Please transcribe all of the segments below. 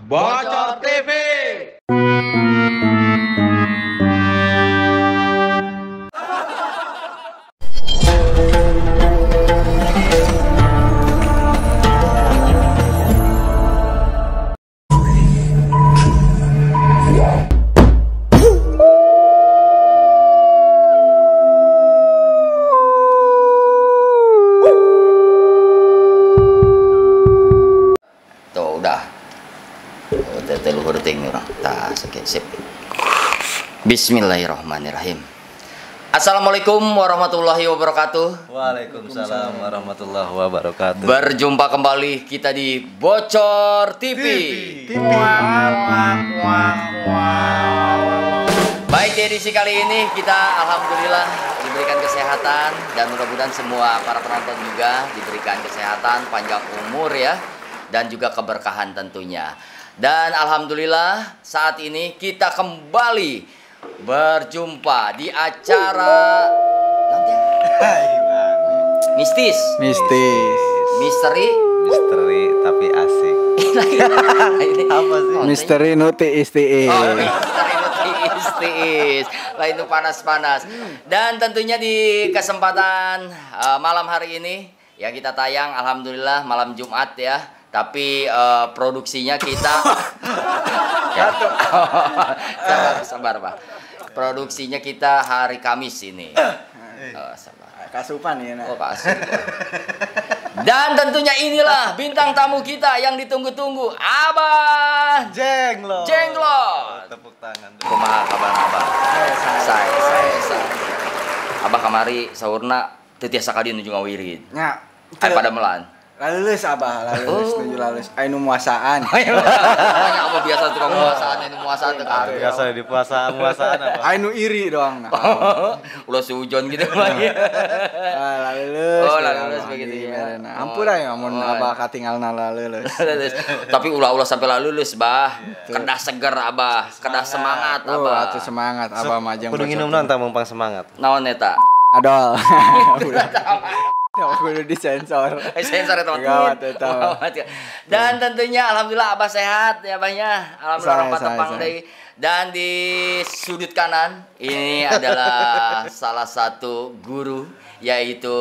Bocor TV. Sip. Bismillahirrahmanirrahim. Assalamualaikum warahmatullahi wabarakatuh. Waalaikumsalam warahmatullahi wabarakatuh. Berjumpa kembali kita di Bocor TV. Baik, di edisi kali ini kita alhamdulillah diberikan kesehatan dan mudah-mudahan semua para penonton juga diberikan kesehatan, panjang umur ya, dan juga keberkahan tentunya. Dan alhamdulillah saat ini kita kembali berjumpa di acara nanti mistis, mistis, misteri, misteri tapi asik. Apa sih? Misteri nuti istiis. Oh, misteri nuti istiis. Lah itu panas-panas. Dan tentunya di kesempatan malam hari ini ya kita tayang alhamdulillah malam Jumat ya. Tapi produksinya kita ya. Sabar, Pak. Produksinya kita hari Kamis ini. Oh, sabar. Kasupan ya, nak. Oh, kasupan. Dan tentunya inilah bintang tamu kita yang ditunggu-tunggu, Abah Jenglot. Jenglot. Tepuk tangan. Kumaha kabar Abah? Saya. Abah kamari saurna teu tiasa ka dieu nuju ngawirid. Nya. Aya pada melan. Lalulus abah, lalulus, nuju lalus. Ayo nu muasaan. Banyak apa biasa tukang muasaan, anu muasaan teu kabeh. Biasa di puasa muasaan apa? Ayo nu iri doang nah. Ulah suujon gitu mah. Lalulus. Oh, lalulus begitu ya. Ampura ya mun abah katinggalna lalulus. Tapi ulah-ulah sampai lalulus, Bah. Kedah seger abah, kedah semangat abah. Oh, atuh semangat abah mah jeung. Kudu nginum naon tah mumpang semangat. Naon eta? Adol. Aku udah disensor. Sensor ya teman-teman. Dan tentunya alhamdulillah Abah sehat ya Abahnya. Alhamdulillah orang tepang deui. Dan di sudut kanan ini adalah salah satu guru yaitu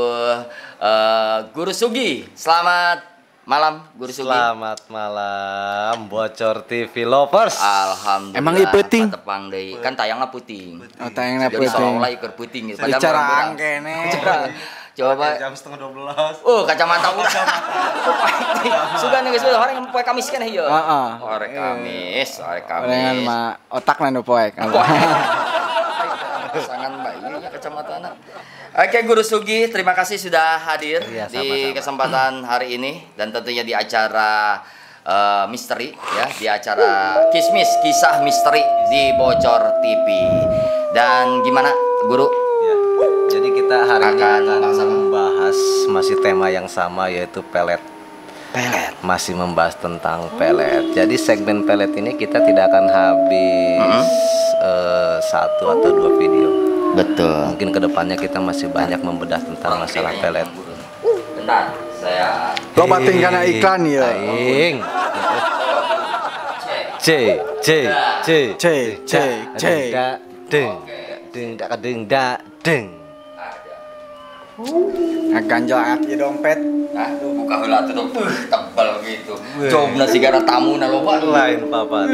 Guru Sugi. Selamat malam Guru Sugi. Selamat malam Bocor TV lovers. Alhamdulillah. Emang ieu peuting? Tepang deui. Kan tayangna puting. Oh, tayangna puting. Jadi seolah-olah ieu puting gitu. Padahal angkene. Coba jam 11:30. Oh, kacamata urang. Sugan geus orang poe Kamis kan ieu. Heeh. Hore Kamis, hore Kamis. Orengan mah otakna nu poek. Pasangan bayi nya kacamatana. Oke, Guru Sugi, terima kasih sudah hadir ya, di sama-sama. Kesempatan hari ini dan tentunya di acara misteri ya, di acara Kismis, kisah misteri di Bocor TV. Dan gimana, Guru? Jadi kita hari ini akan membahas masih tema yang sama yaitu pelet. Pelet. Masih membahas tentang pelet. Jadi segmen pelet ini kita tidak akan habis satu atau dua video. Betul. Mungkin kedepannya kita masih banyak membedah tentang masalah pelet. Bentar, saya. Lo bating karena iklan ya. Aing. C C C C C C. Deng deng deng deng deng. Nah, ganjel aki dompet. Nah, buka heula atuh dong. Tebal gitu. Jobna sigara tamu na loba. Lain papa.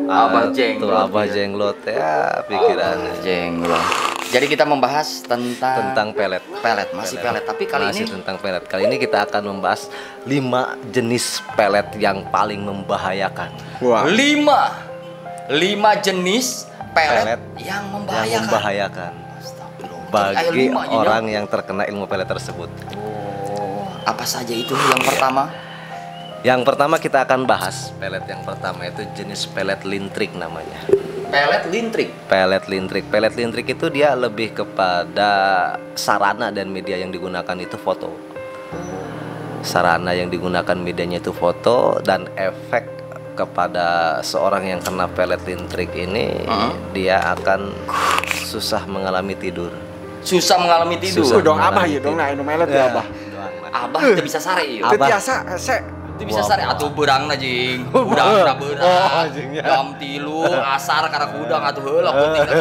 Abah Jenglot. Abah Jenglot ya pikirannya. Jenglot. Jadi kita membahas tentang pelet. Pelet, masih pelet, tapi kali masih ini tentang pelet. Kali ini kita akan membahas 5 jenis pelet yang paling membahayakan. Wah. 5 jenis pelet yang membahayakan. Yang membahayakan. Bagi orang yang terkena ilmu pelet tersebut. Oh, apa saja itu yang pertama? Yang pertama kita akan bahas pelet yang pertama itu jenis pelet lintrik namanya. Pelet lintrik. Pelet lintrik. Pelet lintrik itu dia lebih kepada sarana dan media yang digunakan itu foto. Sarana yang digunakan medianya itu foto dan efek kepada seorang yang kena pelet lintrik ini dia akan susah mengalami tidur. Susah mengalami tidur. Susah dong abah ya dong, nah anu melet ya abah. Abah itu bisa sare ieu. Teu tiasa se. Itu bisa sare atuh beurangna jing. Hudangna beurang. Oh, jingnya. Jam 3 asar karena hudang atuh heula penting atuh.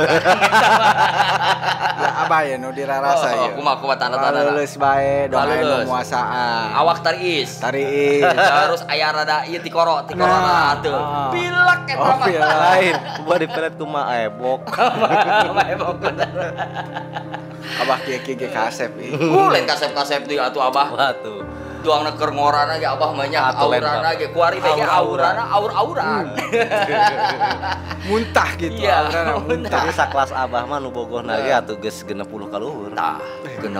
Ya abah ya nu dirarasa ya. Kumaha tanda-tanda. Leuleus bae dong aya nu muasaan. Awak tariis. Tariis. Terus aya rada ieu tikoro atuh. Pilek eta mah. Lain, buat dipelet kumaha ebok. Kumaha ebok bener. Abah kieu-kieu ge kasep ieu. Lain kasep-kasep deui atuh abah. Atuh. Tuangna keur ngorana ge abah mah nya aurana ge kuari teh ge aurana aur-auran. Muntah gitu aurana muntah. Jadi sakelas abah mah nu bogohna ge atuh geus 60 kaluhur. Tah, 60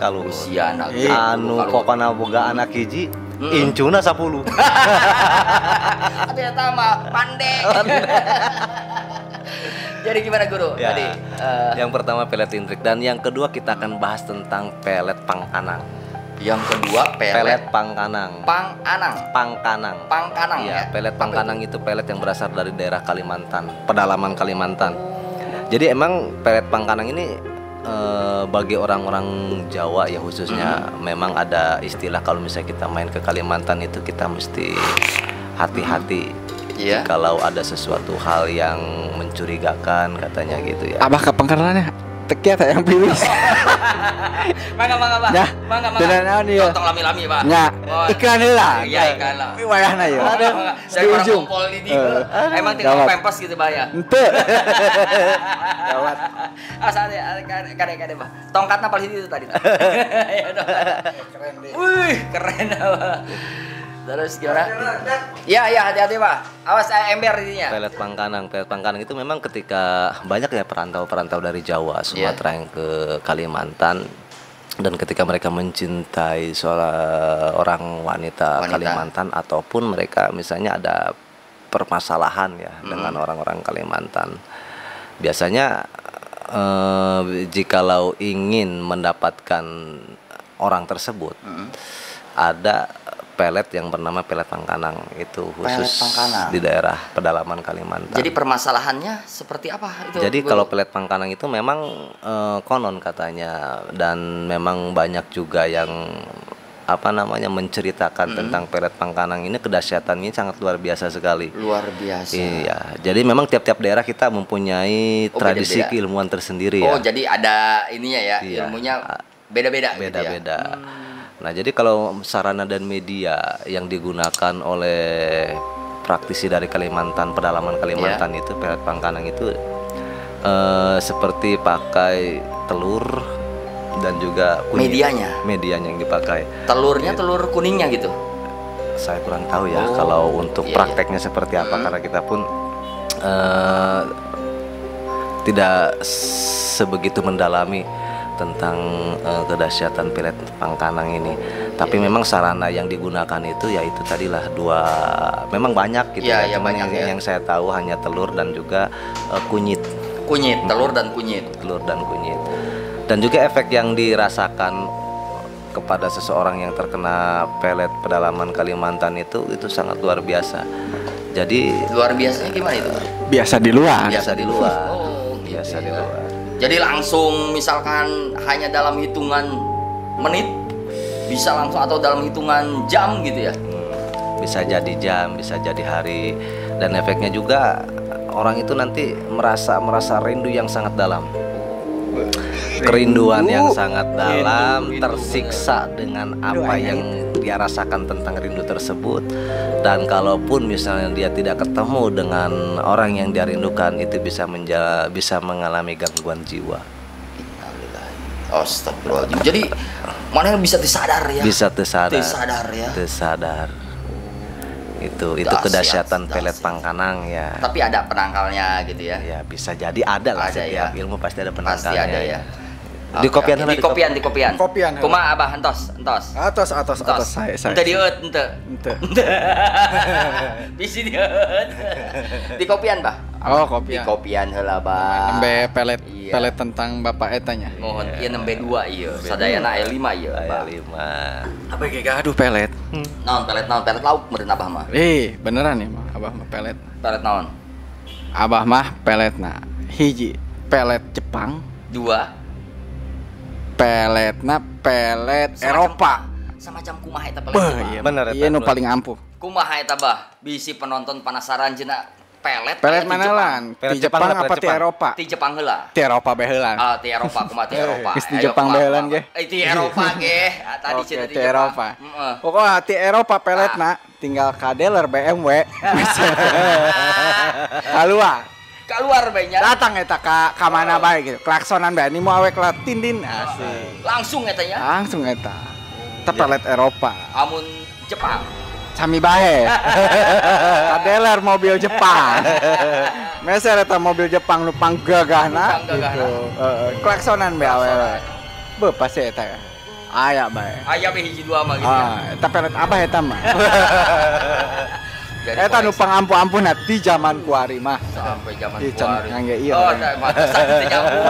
kaluhur. Usiana anu pokona boga anak hiji incuna 10. Atuh eta mah pande. Jadi gimana guru ya, tadi? Yang pertama pelet lintrik dan yang kedua kita akan bahas tentang pelet pangkanang. Yang kedua pelet pangkanang. Pangkanang. Pangkanang. Pangkanang ya. Pelet pangkanang itu pelet yang berasal dari daerah Kalimantan, pedalaman Kalimantan. Jadi emang pelet pangkanang ini bagi orang-orang Jawa ya khususnya memang ada istilah kalau misalnya kita main ke Kalimantan itu kita mesti hati-hati. Yeah. Kalau ada sesuatu hal yang mencurigakan katanya gitu ya. Abah kepengkerlannya tekiat yang pilih. Mangga mangga Pak. Nah, mangga mangga. Tong lami-lami Pak. Nya, iklan heula. Iya, iklan lah. Wayahna ya. Dari orang kompol di dieu. Emang tinggal pempes gitu Pak ya. Henteu. Gawat. Asa kade kade Pak. Tongkatna paling itu tadi. Ya keren deh. Wih, keren Pak. Terus gimana? Ya, ya hati-hati Pak. Awas ember ininya. Pelet pangkanang, pelet pangkanang itu memang ketika banyak ya perantau-perantau dari Jawa, Sumatera yang ke Kalimantan, dan ketika mereka mencintai seorang wanita Kalimantan ataupun mereka misalnya ada permasalahan ya dengan orang-orang Kalimantan, biasanya jikalau ingin mendapatkan orang tersebut, ada pelet yang bernama pelet pangkanang itu khusus di daerah pedalaman Kalimantan. Jadi permasalahannya seperti apa itu? Jadi kalau pelet pangkanang itu memang konon katanya, dan memang banyak juga yang apa namanya menceritakan tentang pelet pangkanang ini, kedahsyatannya sangat luar biasa sekali. Luar biasa. Iya. Jadi memang tiap-tiap daerah kita mempunyai tradisi beda-beda keilmuan tersendiri ya. Oh, jadi ada ininya ya, iya, ilmunya beda-beda. Beda-beda. Gitu ya? Nah, jadi kalau sarana dan media yang digunakan oleh praktisi dari Kalimantan, pedalaman Kalimantan itu pelet pangkanang itu seperti pakai telur dan juga kunyit. Medianya yang dipakai. Telurnya telur kuningnya gitu? Saya kurang tahu ya kalau untuk prakteknya seperti apa, karena kita pun tidak sebegitu mendalami tentang kedahsyatan pelet pangkanang ini. Tapi memang sarana yang digunakan itu yaitu tadilah dua, memang banyak gitu ya, cuman banyak, yang saya tahu hanya telur dan juga kunyit. Kunyit, telur dan kunyit. Telur dan kunyit. Dan juga efek yang dirasakan kepada seseorang yang terkena pelet pedalaman Kalimantan itu sangat luar biasa. Jadi luar biasanya gimana itu? Biasa di luar. Biasa di luar. Oh, gitu. Biasa di luar. Jadi langsung misalkan hanya dalam hitungan menit bisa langsung, atau dalam hitungan jam gitu ya? Bisa jadi jam, bisa jadi hari. Dan efeknya juga orang itu nanti merasa rindu yang sangat dalam. Kerinduan yang sangat dalam, tersiksa dengan apa yang dia rasakan tentang rindu tersebut. Dan kalaupun misalnya dia tidak ketemu dengan orang yang dia rindukan, itu bisa mengalami gangguan jiwa. Astagfirullahaladzim. Jadi mana yang bisa tersadar ya? Bisa tersadar. Tersadar ya. Tersadar. Itu kedahsyatan pelet pangkanang ya. Tapi ada penangkalnya gitu ya? Ya bisa jadi ada lah, ada setiap ya. Ilmu pasti ada penangkalnya. Pasti ada ya. Di kopian, di kopian, di kopian. Kopian. Kumaha abah entos, entos. Atos, atos, atos. Saya. Ente dieut, ente. Ente. Bisi dieut. Di kopian, Bah. Oh, kopian. Di kopian heula, Bah. Nembe pelet, iya. Pelet tentang bapak etanya. Mohon ieu nembe 2 ieu. Sadayana aya 5 ieu, Aya 5. Apa ge gaduh pelet? Naon pelet, naon pelet lauk meureun abah mah. Eh, beneran ya mah abah mah pelet. Pelet naon? Abah mah peletna hiji pelet Jepang, 2 peletna pelet Eropa. Samacam kumaha eta pelet Jepang. Iya, Bener, eta iya nu nu. paling ampuh. Kumaha eta bah? Bisi penonton penasaran cenah pelet Pelet aya di mana Jepang. lan? Pelet Di Jepang Jepang lah, apa pelet di Jepang. Eropa? Di Jepang heula. Di Eropa bae heula. Ah, di Eropa kumaha di Eropa. Geus di Ayo, Jepang kumaha, bae heula kumaha. ge. Eh, di Eropa ge. Ah, tadi Oke, cenah di di Jepang. Eropa. Heeh. Pokoknya di Eropa peletna tinggal ka dealer BMW. Keluar. Keluar bae nya. Datang eta ka mana bae gitu. Klaksonan bae ni mau awek lah tindin asik. Langsung eta nya. Langsung eta. Eta pelet Eropa. Amun Jepang. Sami bae. Ka dealer mobil Jepang. Meser eta mobil Jepang nu panggagahna Nu panggagahna. gitu. Heeh, klaksonan bae awewe. Beuh pasti eta ya. Aya bae. Aya we hiji dua mah gitu ya. Ah, eta pelet abah eta mah. Jadi Eta nu koleksi pangampu-ampuhna di zaman kuari mah. sampai zaman Ih, can kuari. ngangge ieu Oh, orang. teh pantesan teu nyambung.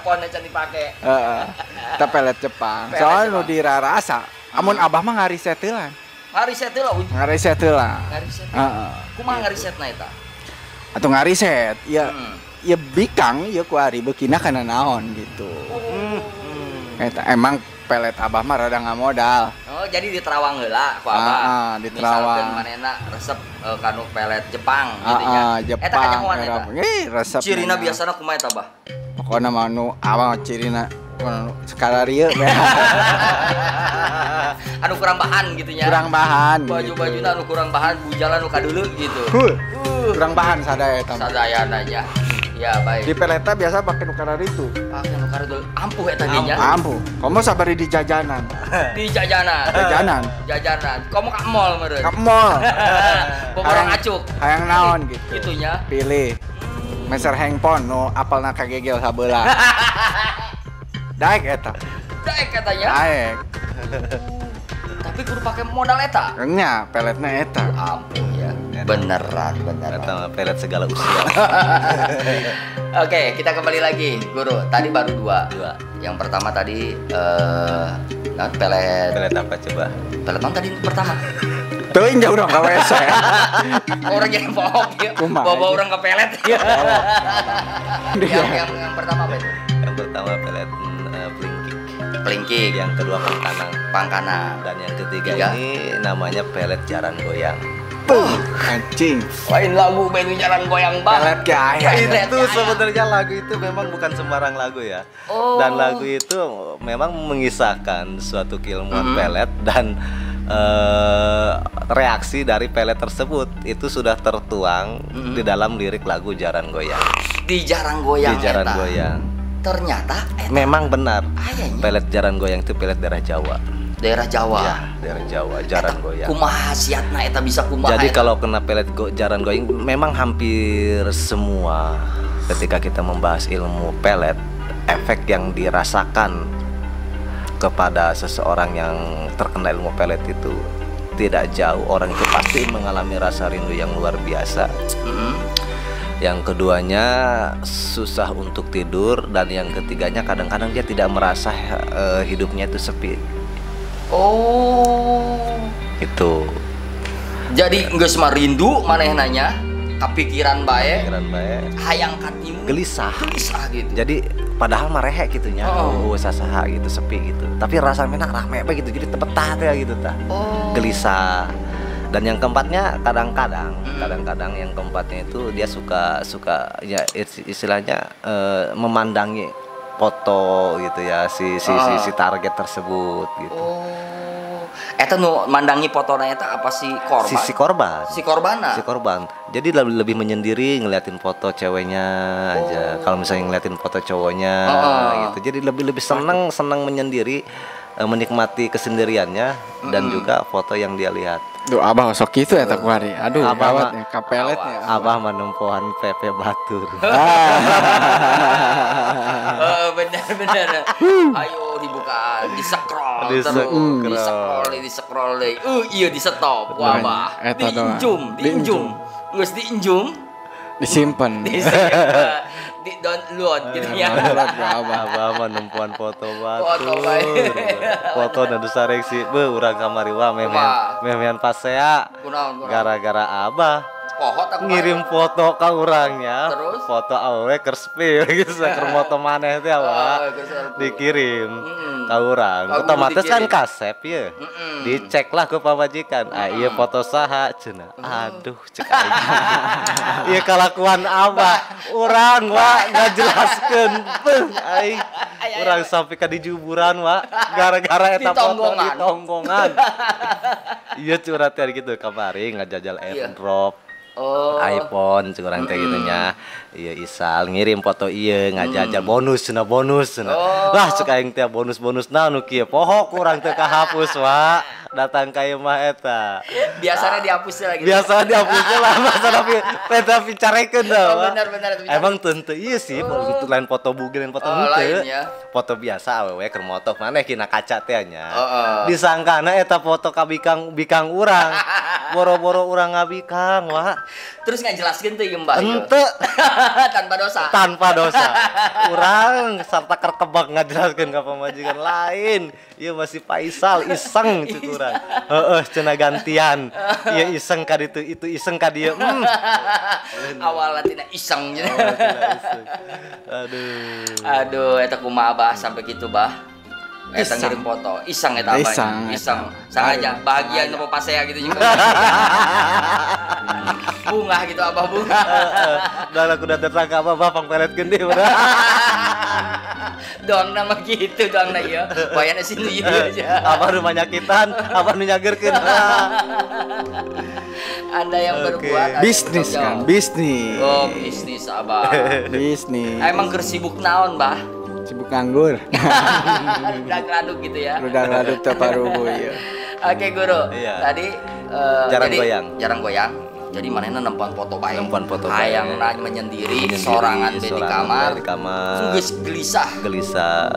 Pon can dipake. Heeh. Eta pelet Jepang. Pelet Soalnya nu Jepang. dirarasa. Amun abah mah ngariset heula. Ngariset heula Ngariset heula. ngariset. Heeh. Kumaha ngarisetna eta? Atau ngariset, ya Hmm. ya bikang ya kuari beukina kana naon gitu. Eta emang pelet abah mah rada ngamodal. Oh, jadi di Terawang heula ku abah. Ah, ah, di Terawang. Misalkeun manehna resep kanu pelet Jepang gitu nya. Ah, ah, Eta Jepang, kanyahoan eta. Eropa. Eh, resep. Cirina nya. biasana kumaha eta, Bah? Pokokna mah nu abah cirina nu sekala rieu we. Anu kurang bahan gitu nya. Kurang bahan. Baju-bajuna anu kurang bahan, bujalan nu kadeuleu gitu. Gitu. Kurang bahan sadaya eta mah. Sadayana nya. Ya, baik. Di peleta biasa pakai nu kararitu. Pake nu kadeuleu ampuh eta ge nya. Ampuh. Komo sabari di jajanan. Di jajanan. Jajanan. Jajanan. Komo ka mall meureun. Ka mall. Boborong acuk. Hayang naon gitu. Gitunya. Pilih. Meser handphone nu apalna kagegel sabelah. Daek eta. Daek katanya. Daek. Tapi kudu pakai modal eta. Nya peletna eta. Ampuh ya. Beneran, beneran. Eta mah pelet segala usia. Oke, kita kembali lagi, Guru. Tadi baru dua. Dua. Yang pertama tadi nah, pelet Pelet apa coba? pelet non tadi pertama. Teuing jauh dong ka WC. Orang yang bohong ya. Kumaha Bawa aja. orang ke pelet ya. Yang pertama apa itu? Yang pertama pelet pelingkik. Pelingkik, Yang kedua pangkanang. pangkana. Dan yang ketiga Tiga. ini namanya pelet jaran goyang. Puh, anjing. Lain lagu band jalan goyang bang. Pelet ge aya. Pelet Itu ge aya. sebenarnya lagu itu memang bukan sembarang lagu ya. Oh. Dan lagu itu memang mengisahkan suatu keilmuan pelet dan reaksi dari pelet tersebut itu sudah tertuang di dalam lirik lagu Jaran Goyang. Di jarang goyang. Di Jaran eta. Goyang. Ternyata eta Memang benar. Ayanya. Pelet Jaran Goyang itu pelet daerah Jawa. daerah Jawa. Ya, daerah Jawa, Jaran Eta Goyang. Kumaha khasiatna eta bisa kumaha? Jadi eta? kalau kena pelet jaran goyang memang hampir semua ketika kita membahas ilmu pelet, efek yang dirasakan kepada seseorang yang terkena ilmu pelet itu tidak jauh, orang itu pasti mengalami rasa rindu yang luar biasa. Mm-mm. Yang keduanya susah untuk tidur, dan yang ketiganya kadang-kadang dia tidak merasa hidupnya itu sepi. Oh. Itu. Jadi geus mah rindu manehna nya, kapikiran bae, Pikiran bae. hayang katimu. Gelisah. Gelisah gitu. Jadi padahal mah rehek gitu nya, Oh. oh. sasaha gitu, sepi gitu. Tapi rasanya enak rame apa gitu, jadi tepetah teh gitu tah. Oh. Gelisah. Dan yang keempatnya kadang-kadang, kadang-kadang yang keempatnya itu dia suka suka ya istilahnya memandangi foto gitu ya si si si, si target tersebut gitu. Oh. Eta nu mandangi fotona eta apa si korban? Si si korban. Si korbana. Si korban. Jadi lebih menyendiri ngeliatin foto ceweknya aja. Kalau misalnya ngeliatin foto cowoknya Oh. gitu. Jadi lebih lebih seneng seneng menyendiri, menikmati kesendiriannya dan juga foto yang dia lihat. Duh, abah sok kitu eta kuari. Aduh, Abah gawat mah- ya kapeletnya. Abah menempohan Pepe Batur. Bener bener. Ayo dibuka, di scroll terus, Di-scroll. di scroll, di scroll deui. Iya di stop. Wah, bah. Eta doang. Diinjum, diinjum. Geus diinjum, Disimpen. di download gitu ya. Download ku abah. Abah menempohan foto Foto Batur. bae. Foto dan sareksi beuh urang kamari wah memean Wah. memean pasea. Kunaon, kunaon. Gara-gara abah Pohot aku ngirim foto ke orangnya. Terus? Foto awewe keur spill gitu keur moto maneh teh Oh, awak. keur selfie. Dikirim. Ka urang. Otomatis kan kasep ya. Dicek lah ke pamajikan. Ah iya foto saha cenah. Aduh cek aing. Ieu kalakuan abah. Urang wa ngajelaskeun. Beuh aing. Urang sampai ka dijuburan wa gara-gara eta foto di tonggongan. Iya curhat gitu kamari ngajajal airdrop. Oh. iPhone curang teh gitu nya. Iya Isal ngirim foto ieu ngajajal bonus cenah bonus cenah. Lah cek aing teh bonus-bonus naon nu kieu poho kurang teu kahapus wa. Datang ka ieu mah eta. Biasanya dihapus lagi. Biasanya dihapus lah masa tapi eta picarekeun dah. Oh, benar-benar. Emang teu ieu sih lain foto bugil lain foto henteu. Foto biasa awewe keur moto maneh kina kaca teh nya. Disangkana eta foto ka bikang urang. Boro-boro urang ngabikang wah. Terus ngajelaskeun teu ieu Mbah? Henteu. Tanpa dosa. Tanpa dosa. Urang sarta kerkebak ngajelaskeun ka pamajikan lain. Ieu masih Faisal iseng cek urang. Heeh cenah gantian. Ieu iseng ka ditu, itu iseng ka dieu. Awalna tina iseng. Aduh. Aduh eta kumaha Bah sampai kitu Bah? Eta ngirim foto, iseng eta apa? Iseng. Sengaja bahagia nu pasea gitu juga. Bunga gitu abah bunga. Udah aku udah datang ke abah, bah pangpeletkeun deui udah. Doang nama gitu, doang na ieu. Wayana sini ieu aja. Abah nu manyakitan, abah nu nyageurkeun. Anda yang berbuat bisnis kan, bisnis. Oh, bisnis abah. Bisnis. Emang keur sibuk naon, Bah? Sibuk nganggur. Ludak-laduk gitu ya. Ludak-laduk teu paruguh ieu. Oke, Guru. Iya. Tadi jarang jadi, goyang. Jarang goyang. Jadi manehna nempuan foto bae. Nempuan foto bae. Hayang menyendiri, sorangan di kamar. Di kamar. Geus gelisah. Gelisah.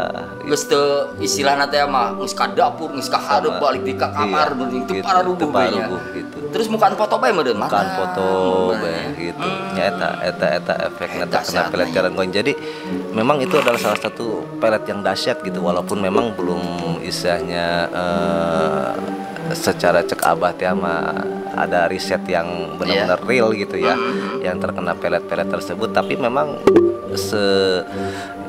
Geus teu istilahna teh mah geus ka dapur, geus ka hareup balik di ka kamar, iya, teu pararuguh gitu, gitu. Terus mukaan foto bae meureun. Mukaan foto bae gitu. Nya eta efekna terkena pelet jalan goyang. Jadi memang itu adalah salah satu pelet yang dahsyat gitu walaupun memang belum istilahnya secara cek abah teh mah ada riset yang benar-benar real gitu ya, yang terkena pelet-pelet tersebut. Tapi memang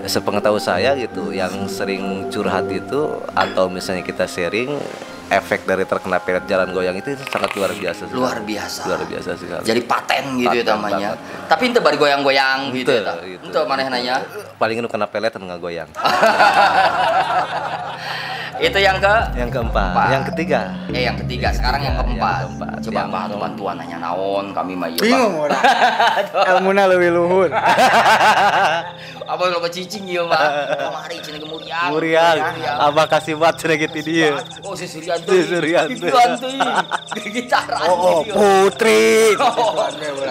sepengetahuan saya gitu, yang sering curhat itu atau misalnya kita sharing, efek dari terkena pelet jalan goyang itu sangat luar biasa sekali. Luar biasa. Luar biasa sekali. Jadi paten gitu ya namanya. Tapi ente bari goyang-goyang gitu ya. Ente maneh nanya. Paling nu kena pelet anu ngagoyang. Itu yang ke? Yang keempat. Yang ketiga. Yang ketiga. Sekarang yang keempat. Coba Mbah bantuan nanya naon kami mah ieu. Bingung urang. Elmuna leuwih luhur. Abah loba cicing ieu mah. Kamari cenah ge muriang. Muriang. Abah kasih bat cenah ge ti dieu. Oh si Suryanto. Si Suryanto. Gitaran. Oh, Putri.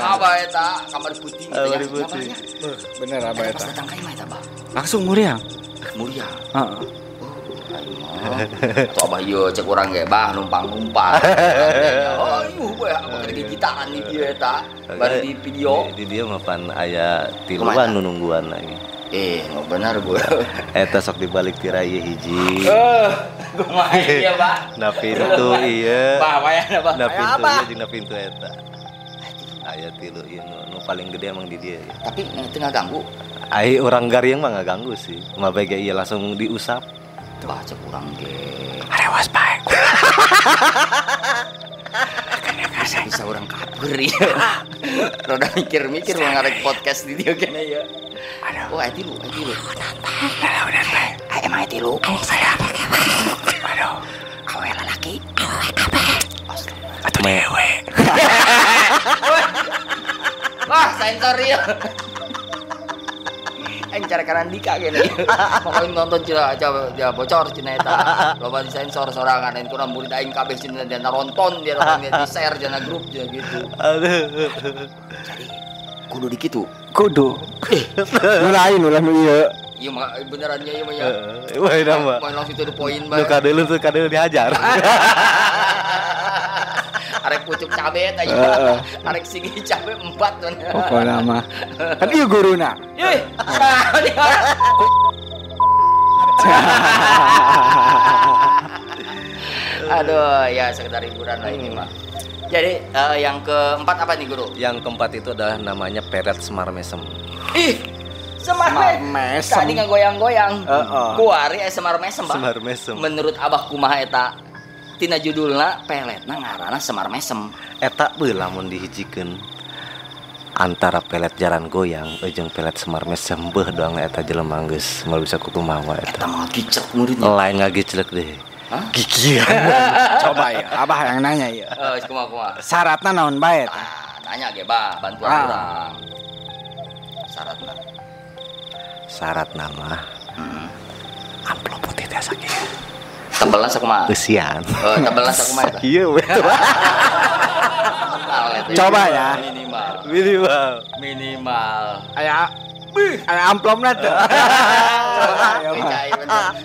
Abah eta kamar putih. Kamar putih. Bener abah eta. Pas datang ka imah eta, Bah. Langsung muriang. Muriang. Heeh. Atau abah ieu cek urang ge bah numpang-numpang. Oh, ieu bae abah keur gitaran di dieu eta. Baru di video. Di dieu mah pan aya tiluan nu nungguan lagi. Nggak benar gua. Eta sok dibalik tirai ieu hiji. Kumaha ieu, Pak? Na pintu ieu. Bah, wayahna, Bah. Na pintu ieu jeung na pintu eta. Aya tilu ieu nu paling gede emang di dieu. Tapi teu ngaganggu. Ai urang garieng mah ngaganggu sih. Mah bae ge ieu langsung diusap. Bah cek urang ge. Arewas bae. Bisa urang kabur ya. Roda mikir-mikir mau ngarek podcast di dieu kene ya. Aduh. Oh, aya tilu, aya tilu. Aduh. Emang aya tilu. Aduh. Awe lalaki. Awe kabeh. Atuh dewe. Wah, sensor ieu. Aing cara kanan dika gini. Pokoknya nonton cina aja bocor cina eta. Loba disensor sorangan aing kurang murid aing kabeh cina dia nonton dia nonton di share jana grup dia gitu. Aduh. Jadi kudu di kitu. Kudu. Nu lain ulah nu ieu. Ieu mah beneran ieu mah ya. Wah, mah. Main langsung to the point bae. Nu kadeuleu tuh kadeuleu dihajar. Arek pucuk cabe eta aja. Arek sigi cabe 4 tuh. Pokona mah. Kan ieu guruna. Ih. Aduh, ya sekedar hiburan lah ini mah. Jadi yang keempat apa nih guru? Yang keempat itu adalah namanya pelet Semar Mesem. Ih, Semar Mesem. Tadi ngagoyang-goyang. Kuari Semar Mesem, Pak. Semar Mesem. Menurut Abah kumaha eta? Tina judulna peletna ngaranna Semar Mesem. Eta beuh lamun dihijikeun antara pelet jalan goyang jeung pelet Semar Mesem beuh doang eta jelema geus moal bisa kukumaha eta. Eta mah ngagiclek muridnya. Lain ngagiclek deh. Hah? Gigiran. Coba ya, Abah yang nanya ya. Kumaha kumaha. Syaratna naon bae eta? Ah, nanya ge bah, bantuan urang. Syaratna. Syaratna mah. Amplop putih teh sakieu. Tebelna sakumaha? Eusian. Oh, tebelna sakumaha eta? Sakieu we. Coba ya. Minimal. Minimal. Minimal. Aya aya amplopna teu.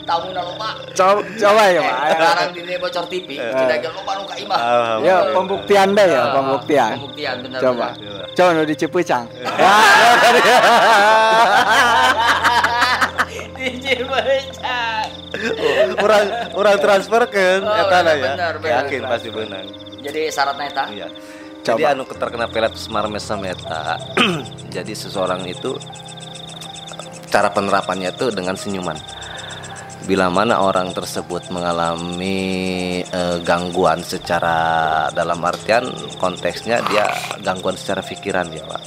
Tamu na loba. Coba ya, Pak. Sekarang di bocor TV, tidak ge loba nu ka imah. Ya, pembuktian deh ya, pembuktian. Pembuktian benar. Coba. Coba nu dicipeucang. Dicipeucang. Urang transferkeun eta na ya. Yakin pasti beunang. Jadi syaratnya eta? Iya. Jadi anu terkena pelet Semar Mesem eta. Jadi seseorang itu cara penerapannya itu dengan senyuman. Bila mana orang tersebut mengalami gangguan secara dalam artian konteksnya dia gangguan secara pikiran ya Pak.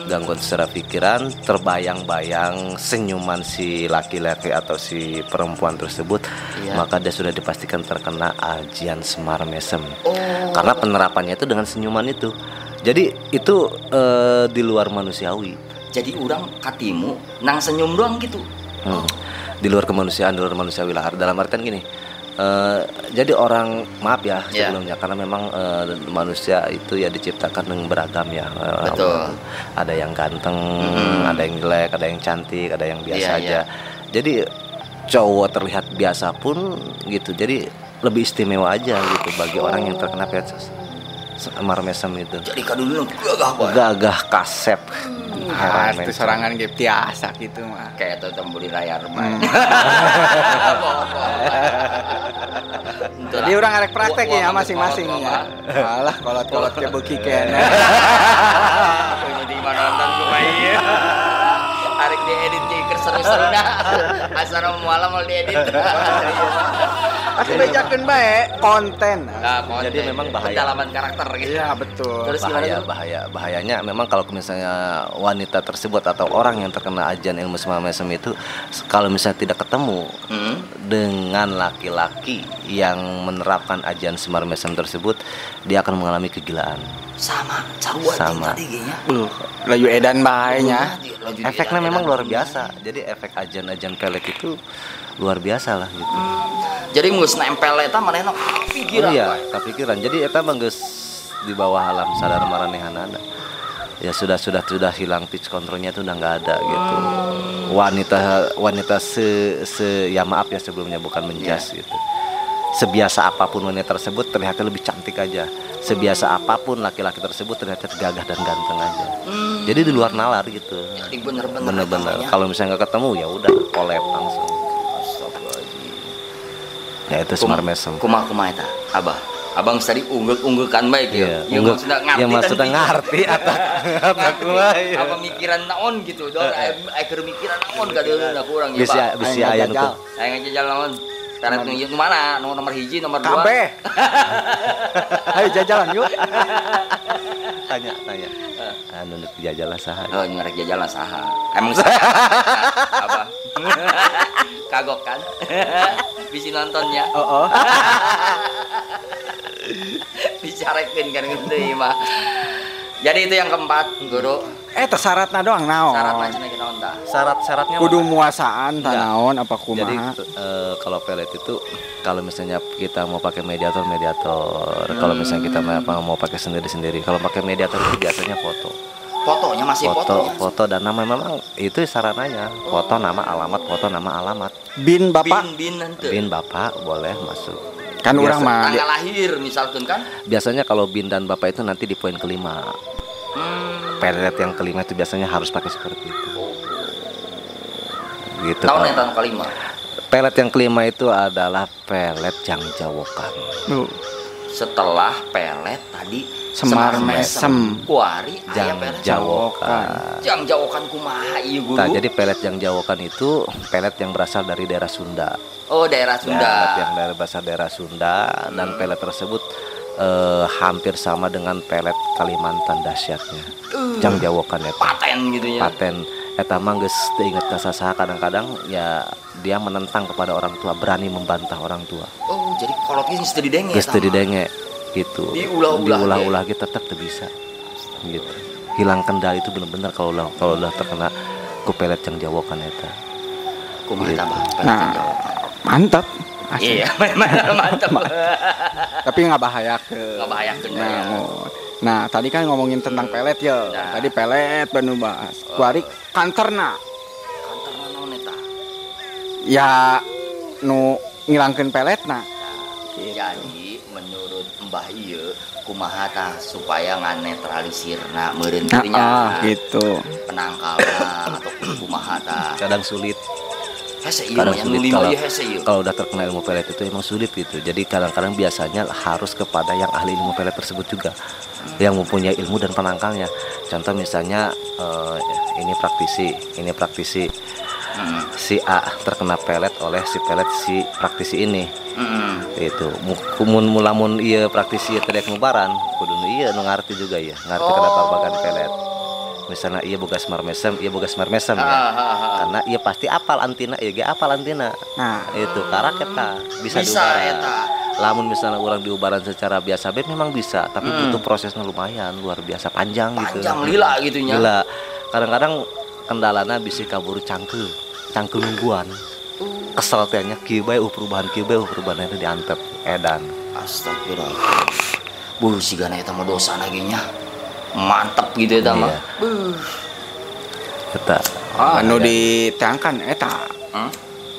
Gangguan secara pikiran, terbayang-bayang senyuman si laki-laki atau si perempuan tersebut, iya, maka dia sudah dipastikan terkena ajian Semar Mesem. Oh. Karena penerapannya itu dengan senyuman itu. Jadi itu di luar manusiawi. Jadi orang katimu nang senyum doang gitu. Di luar kemanusiaan, di luar manusiawi lah. Dalam artian gini, jadi orang maaf ya sebelumnya, karena memang manusia itu ya diciptakan dengan beragam ya. Betul. Ada yang ganteng, ada yang jelek, ada yang cantik, ada yang biasa aja. Jadi cowok terlihat biasa pun gitu. Jadi lebih istimewa aja gitu bagi orang yang terkena pelet Semar Mesem itu. Jadi kadulun gagah bae. Gagah kasep. Ah, itu sorangan ge biasa gitu mah. Kayak itu temburi layar mah. Jadi orang arek praktek ya masing-masing ya. Alah kolot-kolot ke beuki keneh. Ini di mana nonton kumaha ieu. Arek diedit jadi keur seru-seruna. Asana moal mau diedit. Aku bejakeun bae konten. Nah, konten. Jadi memang bahaya. Pendalaman karakter gitu. Iya, betul. Terus bahaya, bahayanya memang kalau misalnya wanita tersebut atau orang yang terkena ajian ilmu Semar Mesem itu kalau misalnya tidak ketemu dengan laki-laki yang menerapkan ajian Semar Mesem tersebut, dia akan mengalami kegilaan. Sama, sarua sama. Tadi kayaknya. Laju edan bae nya. Efeknya memang luar biasa. Jadi efek ajian-ajian pelet itu luar biasa lah gitu. Jadi geus nempel eta manehna kapikiran. Iya, kapikiran. Jadi eta mah geus di bawah alam sadar maranehanana. Ya sudah hilang pitch kontrolnya itu udah nggak ada gitu. Wanita se ya maaf ya sebelumnya bukan menjas gitu. Sebiasa apapun wanita tersebut terlihatnya lebih cantik aja. Sebiasa apapun laki-laki tersebut terlihatnya gagah dan ganteng aja. Jadi di luar nalar gitu. Jadi bener-bener. Kalau misalnya nggak ketemu ya udah kolab langsung. Ya itu Semar Mesem. Kumaha eta? Abah. Abang tadi ungguk-unggukan baik ya. Ya maksudnya ngerti. Ya maksudnya ngerti atau kumaha ya. Apa mikiran naon gitu. Dor aya mikiran naon kadeuleuh kurang ya, Pak. Bisi aya nu. Aya ngajajal naon. Tarik nu mana? Nomor hiji, nomor dua. Kabeh. Ayo jajalan yuk. Tanya. Anu nu jajalah saha? Oh, ngarek jajalah saha. Emang saha? Apa? Kagok kan? Bisa nontonnya. Oh. Dicarekin kan gitu mah. Jadi itu yang keempat, Guru. Syaratna doang naon? Syaratna cenah naon tah? Syarat-syaratnya kudu muasaan tah naon apa kumaha? Jadi kalau pelet itu kalau misalnya kita mau pakai mediator. Kalau misalnya kita mau pakai sendiri-sendiri. Kalau pakai mediator itu biasanya foto. Fotonya masih fotonya. Foto dan nama memang itu sarananya. Foto nama alamat, foto nama alamat. Bin bapak. Bin nanti. Bin bapak boleh masuk. Kan orang mah tanggal lahir misalkan kan? Biasanya kalau bin dan bapak itu nanti di poin kelima. Pelet yang kelima itu biasanya harus pakai seperti itu. Gitu. Tahun yang tahun kelima. Pelet yang kelima itu adalah pelet jangjawokan. Setelah pelet tadi Semar Mesem, kuari aya pelet Jangjawokan. Jangjawokan kumaha ieu guru? Nah, jadi pelet Jangjawokan itu pelet yang berasal dari daerah Sunda. Oh, daerah Sunda. Pelet yang dari berasal daerah Sunda dan pelet tersebut hampir sama dengan pelet Kalimantan dahsyatnya. Jangjawokan eta. Paten gitu ya. Paten eta mah geus teu inget ka sasaha, kadang-kadang ya dia menentang kepada orang tua, berani membantah orang tua. Oh, jadi kolot geus teu didenge. Geus teu didenge gitu. Diulah-ulah gitu tetap teu bisa. Gitu. Hilang kendali itu benar-benar kalau udah terkena ku pelet Jangjawokan eta. Kumaha gitu. Bah, pelet Nah, Jangjawokan. Mantap. Asli. Iya, mantap. Tapi nggak bahayakeun. Nggak bahayakeun. Nah, ya. Nah, tadi kan ngomongin tentang pelet ya. Nah. Tadi pelet baru bahas. Kuari kanterna. Kanterna naon eta? Ya nu ngilangkeun peletna. Gitu. Jadi menurut Mbah ieu kumaha tah supaya nganetralisirna meureun kitu nya. Gitu. Penangkalna atau kumaha tah. Kadang sulit. Hese ieu Kadang mah, sulit nu lima ieu hese ieu. kalau udah terkena ilmu pelet itu emang sulit gitu. Jadi kadang-kadang biasanya harus kepada yang ahli ilmu pelet tersebut juga, yang mempunyai ilmu dan penangkalnya. Contoh misalnya ini praktisi, si A terkena pelet oleh si pelet si praktisi ini. Itu mulamun ieu praktisi ieu teh rek ngubaran, kudu nu ieu nu ngarti juga ya, ngarti kana babagan pelet. Misalnya iya boga Semar Mesem, iya boga Semar Mesem ya. Karena iya pasti apal antina, iya ge apal antina. Nah, itu karak eta bisa diubaran. Lamun misalnya orang diubaran secara biasa be memang bisa, tapi butuh prosesnya lumayan luar biasa panjang gitu. Panjang lila gitu nya. Lila. Kadang-kadang kendalana bisi kaburu cangkeul, cangkeul nungguan. Kesel teh nya kieu bae perubahan kieu bae perubahan eta diantep edan. Astagfirullah. Buh sigana eta mah dosa lagi nya. Mantep gitu eta mah. Eta. Anu ditangkan eta.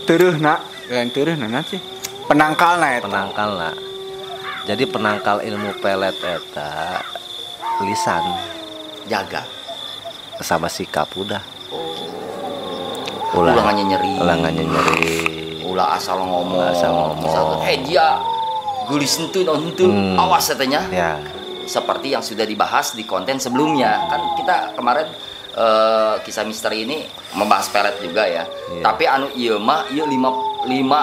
Teureurna, lain teureurna naon sih? Penangkalna eta. Penangkalna. Jadi penangkal ilmu pelet eta lisan. Jaga. Sama sikap udah. Oh. Ulah nyeri. Ulah nyeri. Ulah asal ngomong. Asal ngomong. Hei dia geulis henteu naon henteu. Awas eta nya. Ya. Seperti yang sudah dibahas di konten sebelumnya. Kan kita kemarin kisah misteri ini membahas pelet juga ya. Yeah. Tapi anu ieu mah ieu lima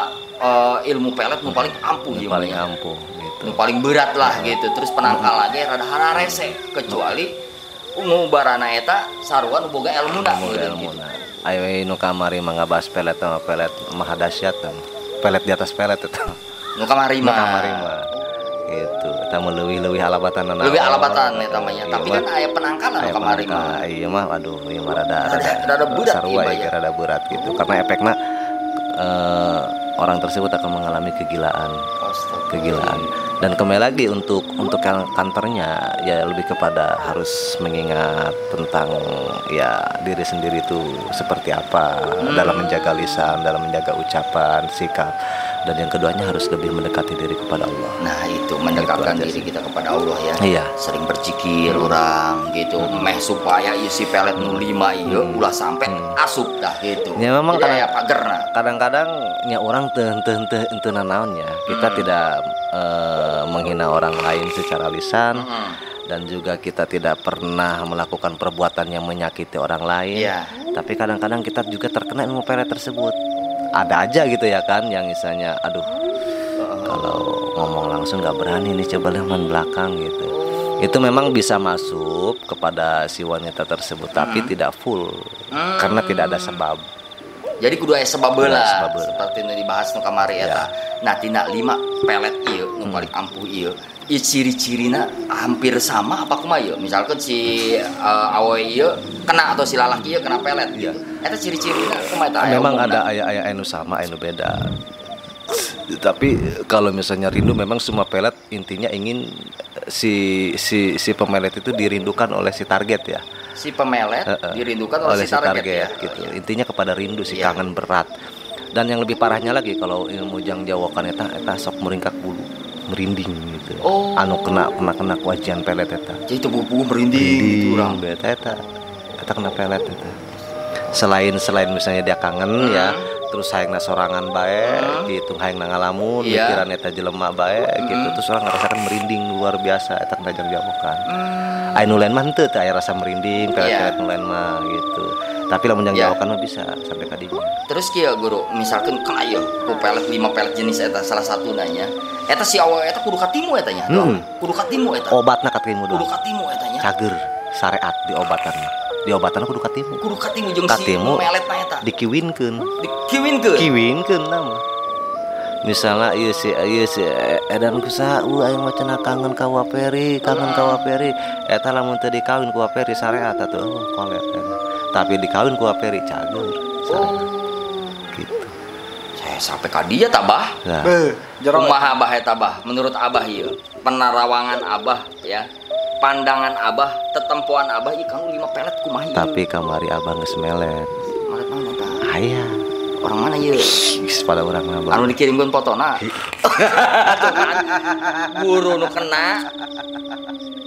ilmu pelet nu paling ampuh nu paling ampuh gitu. Nu paling berat lah gitu. Terus penangkal lagi rada hararese kecuali ngubarana eta sarua nu boga elmuna. Gitu. Ayo nu kamari mah ngabahas pelet sama pelet maha dahsyat kan. Pelet di atas pelet eta. Nu kamari mah. Gitu. Eta mah leuwih-leuwih alabatan. Leuwih alabatan eta mah nya. Tapi kan aya penangkalan nu kamari mah. Iya mah aduh ieu mah rada berat sarua ya, rada berat gitu. Karena efekna orang tersebut akan mengalami kegilaan. Kegilaan. Dan kembali lagi untuk kantornya ya lebih kepada harus mengingat tentang ya diri sendiri itu seperti apa dalam menjaga lisan, dalam menjaga ucapan, sikap. Dan yang keduanya harus lebih mendekati diri kepada Allah. Nah itu mendekatkan diri kita kepada Allah ya. Iya. Sering berzikir orang gitu, meh supaya isi pelet nu 5 ieu ulah sampai asup dah gitu. Ya memang kadang, kadang-kadang ya orang teu nanaon ya. Kita tidak menghina orang lain secara lisan. Dan juga kita tidak pernah melakukan perbuatan yang menyakiti orang lain. Yeah. Tapi kadang-kadang kita juga terkena ilmu pelet tersebut. Ada aja gitu ya kan yang misalnya aduh kalau ngomong langsung nggak berani nih, coba lewat belakang gitu. Itu memang bisa masuk kepada si wanita tersebut tapi tidak full karena tidak ada sebab. Jadi kudu aya sebab heula seperti nu dibahas nu kamari eta. Nah tina 5 pelet ieu nu paling ampuh ieu. Ciri-cirina hampir sama apa kumaha ieu? Misalkan si awe ieu kena atau si lalaki ieu kena pelet gitu. Eta ciri-cirina kumaha eta? Memang ada aya-aya anu sama anu beda. Tapi kalau misalnya rindu memang semua pelet intinya ingin si pemelet itu dirindukan oleh si target ya. Si pemelet dirindukan oleh si target ya. Gitu. Intinya kepada rindu si kangen berat. Dan yang lebih parahnya lagi kalau ilmu jangjawokan eta sok meringkak bulu, merinding gitu. Oh. Anu kena wajian pelet eta. Jadi tubuh merinding gitu urang. Eta kena pelet eta. Selain misalnya dia kangen ya, Terus hayangna sorangan bae gitu, hayangna ngalamun, mikiran eta jelema bae gitu. Terus orang ngerasakan merinding luar biasa eta kena jangjawokan. Aya nu lain mah henteu teh aya rasa merinding, pelet-pelet nu lain mah gitu. Tapi lamun jangjawokan mah bisa sampai ka dinya. Terus kieu guru, misalkan kena ieu ku pelet 5 pelet jenis eta salah satuna nya. Eta si awewe eta kudu katimu eta nya. Kudu katimu eta. Obatna katimu doang. Kudu katimu eta nya. Cager syariat diobatan. Diobatan kudu katimu. Kudu katimu jeung si meletna eta. Dikiwinkeun. Dikiwinkeun. Kiwinkeun mah. Misalnya ieu si edan kusaha aing mah cenah kangen ka Waperi, kangen ka Waperi. Eta lamun teu dikawin ku Waperi syariat atuh kolet. Tapi dikawin ku Waperi cager. Oh. Gitu. Saya sampai ka dia tabah. Nah. Kumaha abah eta bah? Menurut abah ieu, penarawangan abah ya. Pandangan abah, tetempoan abah ieu kanu 5 pelet kumaha ieu. Tapi kamari abah geus melet. Melet mana eta? Aya. Orang mana ieu? Geus pada urang mah. Anu dikirimkeun fotona. Tuh kan. Guru nu kena.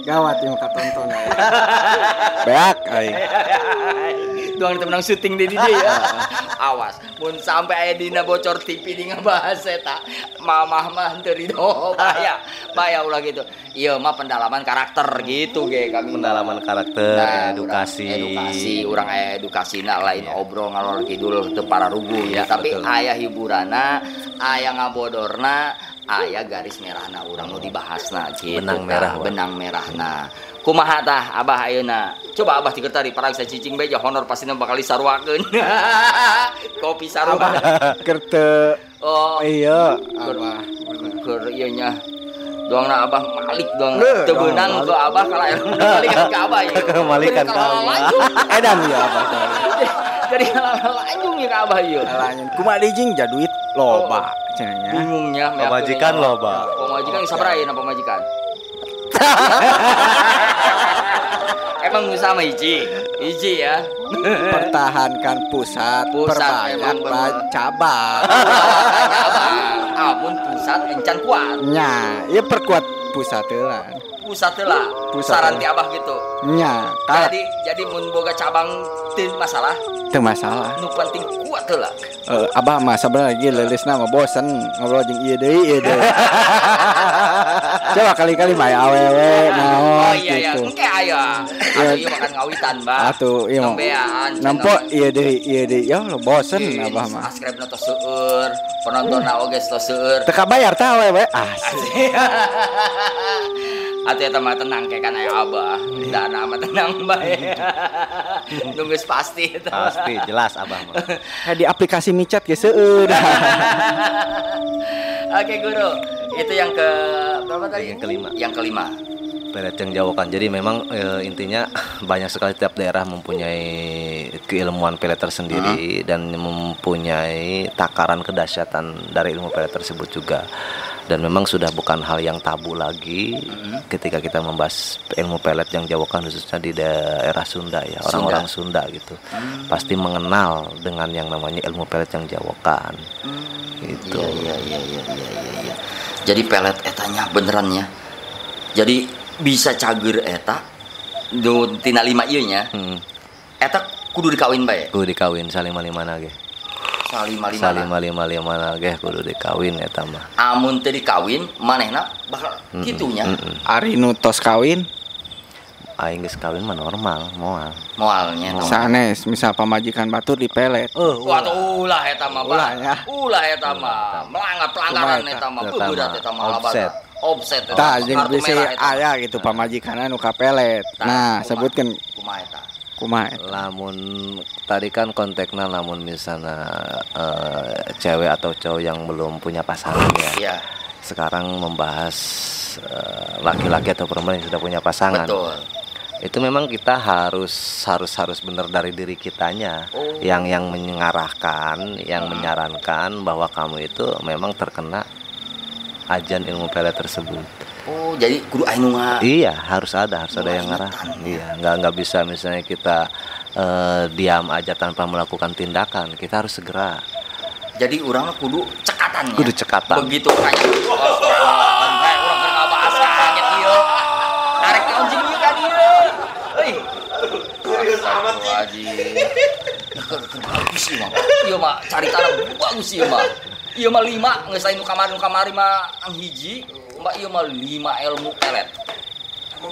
Gawat ieu katonton. Beak aing. Doang teu menang syuting di dieu ya. Awas, mun sampai aya dina bocor TV di ngabahas eta, mamah mah teu ridho. Bahaya. Bahaya ulah gitu. Ieu mah pendalaman karakter gitu ge kami. Pendalaman karakter, nah, edukasi. Edukasi, urang aya edukasina lain obrol ngalor kidul teu pararuguh ya, tapi betul. Aya hiburana, aya ngabodorna, aya garis merahna urang nu dibahasna gitu. Benang merah, benang merahna. Kumaha tah abah ayeuna? Coba abah tiker tadi parang saya cicing bae honor pastina bakal disaruakeun. Kopi sarua. Keur teu. Oh, iya, abah. Keur ieu nya. Doangna abah malik doang. Teu beunang ke abah kala malikan ka abah ieu. Malikan ka abah. Edan ieu abah. Jadi lanjung ya ka abah ieu. Lanjung. Kumaha deui jing ja duit loba cenah nya. Bingungnya pamajikan loba. Pamajikan sabaraha ayeuna pamajikan? Emang sama hiji ya. Pertahankan pusat, perbanyak cabang. Amun pusat encan kuat. Nya, ieu perkuat pusat heula. Pusat heula. Saran ti abah gitu. Nya, jadi mun boga cabang teu masalah. Teu masalah. Nu penting kuat heula. Abah mah sabar lagi leuleusna mah bosen ngobrol jeung ieu deui ieu deui. Coba kali-kali mah awewe naon oh, iya, gitu. Iya, engke aya. Atuh ieu makan ngawitan, Bah. Atuh ieu mah. Nempo ieu deui. Ya Allah bosen abah mah. Subscribe-na tos seueur, penontonna oge tos seueur. Teu kabayar tah awewe. Asik. Atuh eta mah tenang ke kan aya abah. Dana mah tenang bae. Nu geus pasti eta. Pasti jelas abah mah. Di aplikasi micet ge seueur. Oke guru, itu yang ke berapa tadi? Yang kelima. Yang kelima. Pelet jangjawokan. Jadi memang intinya banyak sekali tiap daerah mempunyai keilmuan pelet tersendiri dan mempunyai takaran kedahsyatan dari ilmu pelet tersebut juga. Dan memang sudah bukan hal yang tabu lagi ketika kita membahas ilmu pelet jangjawokan khususnya di daerah Sunda ya, orang-orang Sunda gitu. Pasti mengenal dengan yang namanya ilmu pelet jangjawokan. Gitu. Iya. Jadi pelet etanya benerannya. Jadi bisa cager eta du tina 5 ieu nya. Eta kudu dikawin bae. Kudu dikawin salima-limana ge. Salima-lima ge kudu dikawin eta mah. Amun teu dikawin manehna bakal kitunya. Ari nu tos kawin aing geus kawin mah normal, moal. Moalnya sanes misal pamajikan batur dipelet. Waduh ulah eta mah, Bah. Ulah eta mah. Melanggar pelanggaran eta mah, beurat eta mah offset. Offset. Tah jeung bisi aya gitu pamajikanna nu kapelet. Nah, sebutkeun kumaha eta? Kumaha eta? Lamun tadi kan kontekna lamun misalnya cewek atau cowok yang belum punya pasangan ya. Iya. Sekarang membahas laki-laki atau perempuan yang sudah punya pasangan. Betul. Itu memang kita harus benar dari diri kitanya. Oh. Yang mengarahkan, yang menyarankan bahwa kamu itu memang terkena ajan ilmu pelet tersebut. Oh, jadi kudu aya nu Iya, harus ada yang ngarahkan. Iya, nggak bisa misalnya kita diam aja tanpa melakukan tindakan. Kita harus segera. Jadi urang kudu cekatan ya. Kudu cekatan. Begitu kayak urang keur ngabahas kaget ieu. Arek naon jeung ieu ka dieu. Euy. Serius amat sih. Ieu mah caritana Bagus ieu mah. Ieu mah 5 geus lain nu kamari mah ang hiji, mbak ieu mah 5 ilmu pelet.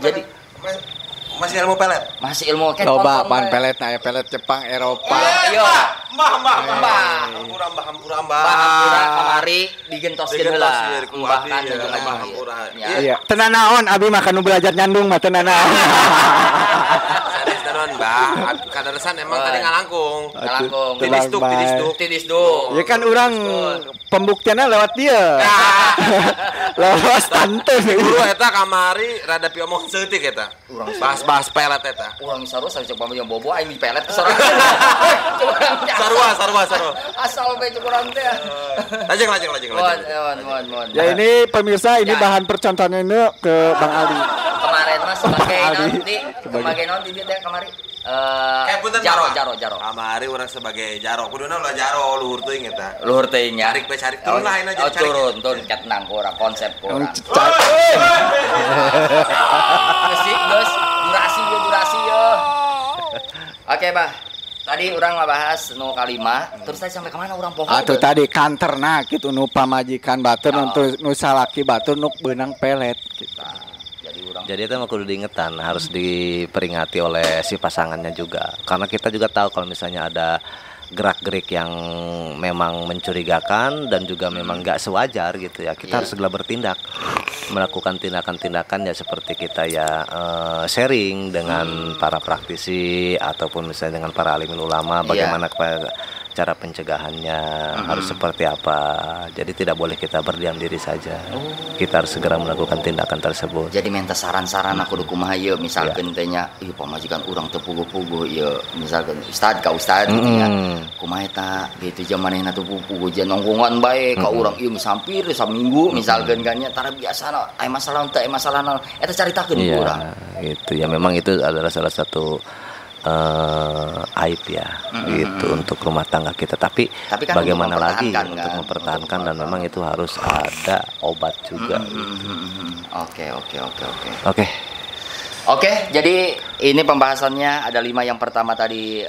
Jadi masih ilmu pelet. Masih ilmu kan. Loba pan pelet na pelet Jepang, Eropa. Iya, mbah. Hampura mbah. Hampura kamari digentoskeun heula. Mbah kan mbah hampura. Iya. Teu nanaon abi mah kanu belajar nyandung mah teu nanaon. Sanes naon mbah, kadaresan emang tadi ngalangkung. Ngalangkung. Tidisduk. Ya kan urang pembuktiannya lewat dia. Lewat tante. Guru eta kamari rada piomong seutik eta. Bahas pelet eta. Urang sarua sampe cek yang bobo aing dipelet ke sorangan. Sarua. Asal bae cek urang teh. Lajeng. Mohon. Ya ini pemirsa ini bahan percontohannya ini ke Bang Ali. Kemarin mah sebagai nanti sebagai nanti dia teh kamari. Jaro. Kamari urang sebagai jaro. Kuduna ulah jaro luhur teuing eta. Luhur teuing nya. Carik bae carik turun lah ayeuna jadi carik. Turun ket nang urang konsep urang. Geus durasi yo. Oke, Bah. Tadi urang ngabahas nu kalima, terus tadi sampai kemana urang poho? Atuh tadi kanterna kitu nu pamajikan batur nu salaki batur nu beunang pelet gitu. Jadi itu emang kudu diingetan, harus diperingati oleh si pasangannya juga. Karena kita juga tahu kalau misalnya ada gerak-gerik yang memang mencurigakan dan juga memang nggak sewajar gitu ya, kita harus segera bertindak, melakukan tindakan-tindakan ya seperti kita ya sharing dengan para praktisi ataupun misalnya dengan para alim ulama bagaimana cara pencegahannya harus seperti apa. Jadi tidak boleh kita berdiam diri saja. Kita harus segera melakukan tindakan tersebut. Jadi minta saran-saran aku kudu kumaha ieu misalkeun teh nya ieu pamajikan urang teu puguh-puguh ieu misalkeun ustad ka ustad gitu nya. Kumaha eta gitu jamanehna teu puguh-puguh jeung nongkongan bae ka urang ieu geus hampir saminggu misalkeun kan nya tara biasana aya masalah teu aya masalah naon eta caritakeun ku urang. Gitu ya, memang itu adalah salah satu aib ya gitu untuk rumah tangga kita, tapi kan bagaimana lagi untuk mempertahankan dan memang itu harus ada obat juga. Oke. Oke, jadi ini pembahasannya ada 5. Yang pertama tadi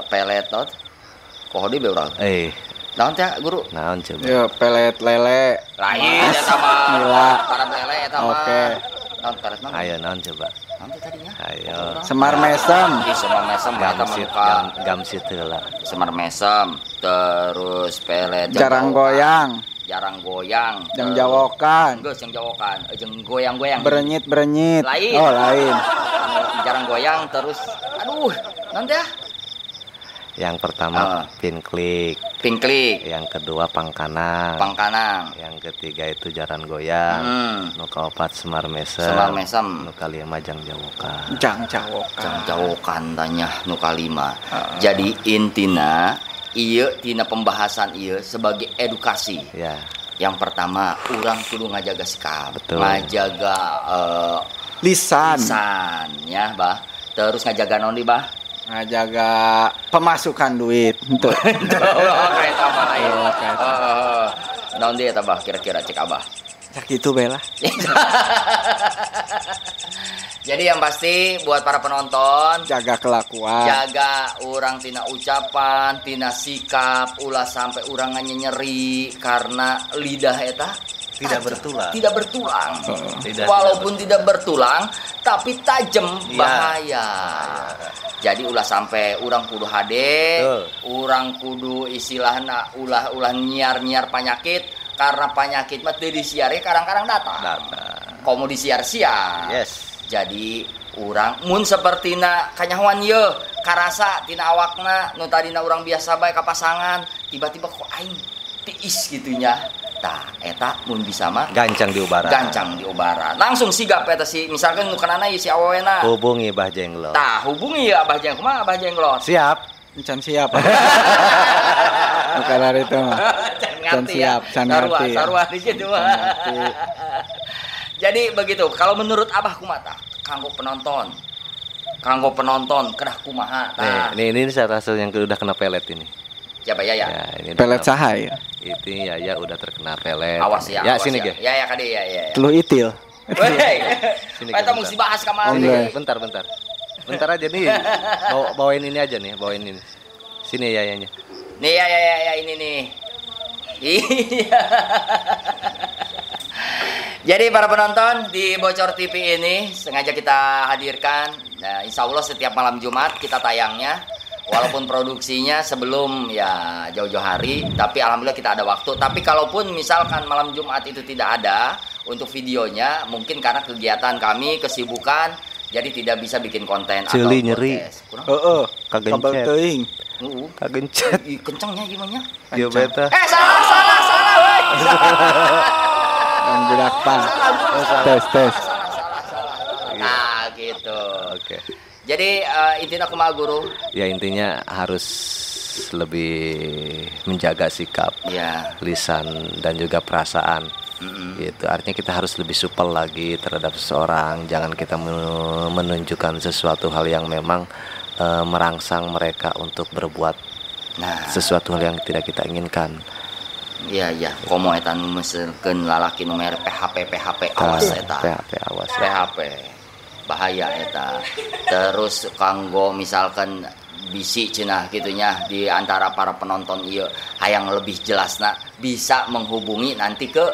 pelet tot. Poho deui urang. Naon teh guru? Naon coba? Ya pelet lele. Lain eta mah. Para lele eta mah. Oke. Naon pelet naon? Ayo naon coba. Nanti tadinya. Ayo. Semar mesem. Ih, semar mesem gamsit, gamsit heula. Semar mesem, terus pelet jarang goyang. Jarang goyang. Jang jawokan. Geus jang jawokan, jeung goyang-goyang. Berenyit-berenyit. Lain. Oh, lain. Jarang goyang terus aduh, nanti ya. Yang pertama pinklik. Pinklik. Yang kedua pangkanang. Pangkanang. Yang ketiga itu jaran goyang. Nu kaopat semar mesem. Semar mesem. Nu kalima jang jawokan. Jang jawokan. Jang jawokan tanya nu kalima. Jadi intina ieu tina pembahasan ieu sebagai edukasi. Ya. Yang pertama urang kudu ngajaga sikap, betul. Ngajaga lisan. Lisan ya, Bah. Terus ngajaga naon deui, Bah? Ngajaga pemasukan duit untuk kereta mah lain. Naon deui eta Bah kira-kira cek Abah? Cak itu bae lah. Jadi yang pasti buat para penonton, jaga kelakuan, jaga urang tina ucapan, tina sikap, ulah sampai urang nyeri karena lidah eta tidak bertulang. Tidak bertulang. Walaupun tidak bertulang, tapi tajam, ya. Bahaya. Jadi ulah sampai urang kudu hade, urang kudu istilahna ulah-ulah nyiar-nyiar penyakit karena penyakit mah teu disiare kadang-kadang datang. Komo disiar-siar. Yes. Jadi urang mun sapertina kanyahoan ieu karasa tina awakna nu tadina urang biasa bae ka pasangan, tiba-tiba kok aing tiis gitunya. Tah eta mun bisa mah gancang diubaran. Gancang diubaran. Langsung sigap eta si misalkan nu kenana ieu si awewena. Hubungi Bah Jenglot. Tah hubungi ya Abah Jenglot. Kumaha Abah Jenglot? Siap. Can siap. Bukan hari itu mah. Can siap, can ngerti. Sarua di situ mah. Jadi begitu. Kalau menurut Abah kumaha? Kanggo penonton. Kanggo penonton kedah kumaha tah. Nih, ini salah satu yang udah kena pelet ini. Siapa ya ya? Ya, pelet saha ya? Itu ya ya udah terkena pelet. Awas ya. Ya awas sini ya. Ge. Ya ya kade ya ya. Telu itil. Weh. Sini. Eta mesti bahas kamari. Bentar bentar. Bentar aja nih. Bawain ini aja nih, bawain ini. Sini yayanya. Nih ya ya ya, ya ini nih. Iya. Jadi para penonton di Bocor TV ini sengaja kita hadirkan. Nah, insya Allah setiap malam Jumat kita tayangnya. Walaupun produksinya sebelum ya jauh-jauh hari, tapi alhamdulillah kita ada waktu. Tapi kalaupun misalkan malam Jumat itu tidak ada untuk videonya, mungkin karena kegiatan kami, kesibukan, jadi tidak bisa bikin konten atau Ceuli nyeri. podcast. Heeh, Kagencet. kabel teuing. Kagencet. Ih, kencengnya gimana? Ieu beta. Salah salah salah weh. Yang budak pan. Salah, Tes tes. salah salah salah. Nah, gitu. Oke. Jadi intinya kumaha guru? Ya intinya harus lebih menjaga sikap, Ya. lisan dan juga perasaan. Gitu. Artinya kita harus lebih supel lagi terhadap seseorang. Jangan kita menunjukkan sesuatu hal yang memang merangsang mereka untuk berbuat Nah, sesuatu hal yang tidak kita inginkan. iya iya, komo eta nu meselkeun lalaki nu mere PHP PHP awas eta. PHP awas. PHP bahaya eta. Terus kanggo misalkan bisi cenah gitunya di antara para penonton ieu hayang lebih jelasna bisa menghubungi nanti ke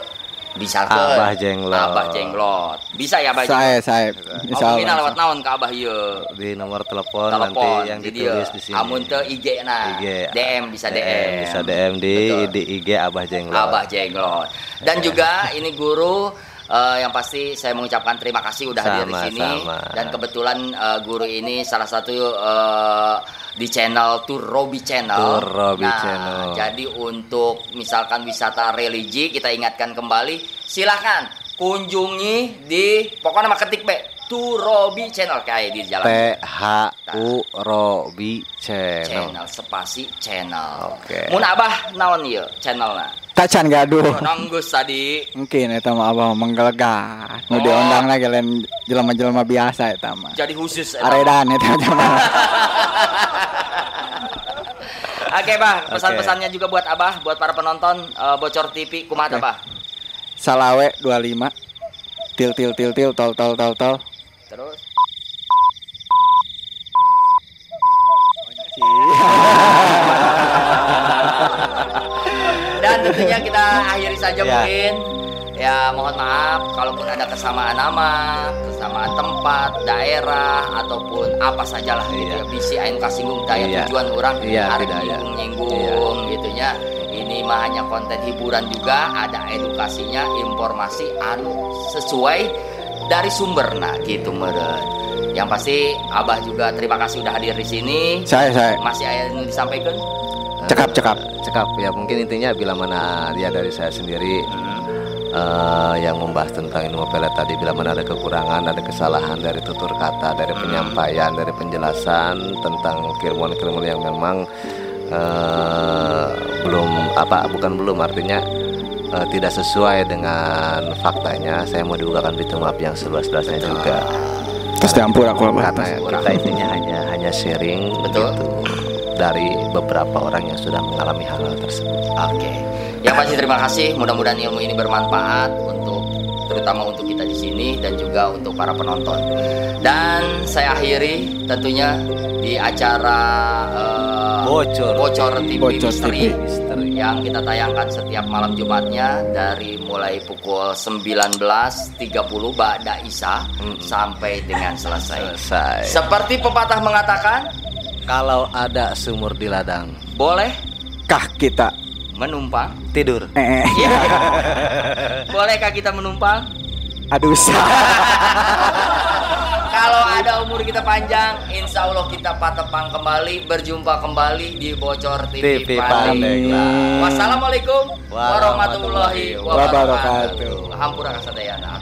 bisa ke Abah Jenglot. Abah Jenglot. Bisa ya Abah Jenglot? Saya Oh, mungkin insyaallah. lewat naon ke Abah ieu? Di nomor telepon, Telepon nanti yang di ditulis dieu. di sini. Amun teu IG na. IG. DM bisa DM. Bisa DM di Betul. di IG Abah Jenglot. Abah Jenglot. Dan juga ini guru yang pasti saya mengucapkan terima kasih udah hadir di sini. Sama-sama. Dan kebetulan guru ini salah satu di channel Tur Robi Channel. Tur Robi nah, Channel. Jadi untuk misalkan wisata religi kita ingatkan kembali, silakan kunjungi di pokoknya mah ketik be Tur Robi Channel kayak di jalan THU Robi Channel. channel spasi channel. Oke. Mun Abah naon ieu channelna? Tacan gaduh. Nanggus tadi. Mungkin eta mah abah menggelegar. Nu Oh. diundang lagi lain jelema-jelema biasa eta mah. Jadi khusus eta. Aredan eta mah. Oke, Bah, pesan-pesannya juga buat Abah, buat para penonton Bocor TV kumaha Oke. Bah? Salawe 25. Til til til til tol tol tol tol. Terus Dan tentunya kita akhiri saja Ya. mungkin. Ya, mohon maaf kalaupun ada kesamaan nama, kesamaan tempat, daerah ataupun apa sajalah gitu Iya. ya. Bisi aing kasinggung daya Iya. tujuan orang Iya, arek tidak ada. nyinggung-nyinggung gitu nya. Ini mah hanya konten hiburan juga, ada edukasinya, informasi anu sesuai dari sumber nah gitu meureun. Yang pasti Abah juga terima kasih udah hadir di sini. Saya Masih aya nu disampaikan? Cekap, cekap. Cekap ya, mungkin intinya bila mana dia dari saya sendiri yang membahas tentang ilmu pelet tadi, bila mana ada kekurangan, ada kesalahan dari tutur kata, dari penyampaian, dari penjelasan tentang keilmuan-keilmuan yang memang belum apa bukan belum artinya tidak sesuai dengan faktanya, saya mau dibukakan pintu maaf yang seluas-luasnya juga. Terus diampura aku abah. Karena kita intinya hanya sharing. Betul. Gitu, dari beberapa orang yang sudah mengalami hal-hal tersebut. Oke. Yang pasti terima kasih. Mudah-mudahan ilmu ini bermanfaat untuk terutama untuk kita di sini dan juga untuk para penonton. Dan saya akhiri tentunya di acara Bocor Bocor TV Bocor Misteri TV. Misteri. yang kita tayangkan setiap malam Jumatnya dari mulai pukul 19.30 Ba'da Isya sampai dengan selesai. Selesai. Seperti pepatah mengatakan, Kalau ada sumur di ladang, boleh Kah kita menumpang. tidur. Iya. Bolehkah kita menumpang? Aduh sah. Kalau ada umur kita panjang, insya Allah kita patepang kembali, berjumpa kembali di Bocor TV, TV Pandeglang. Pandeglang. Wassalamualaikum warahmatullahi Warahmatullahi wabarakatuh. wabarakatuh. Hampura kasadayana.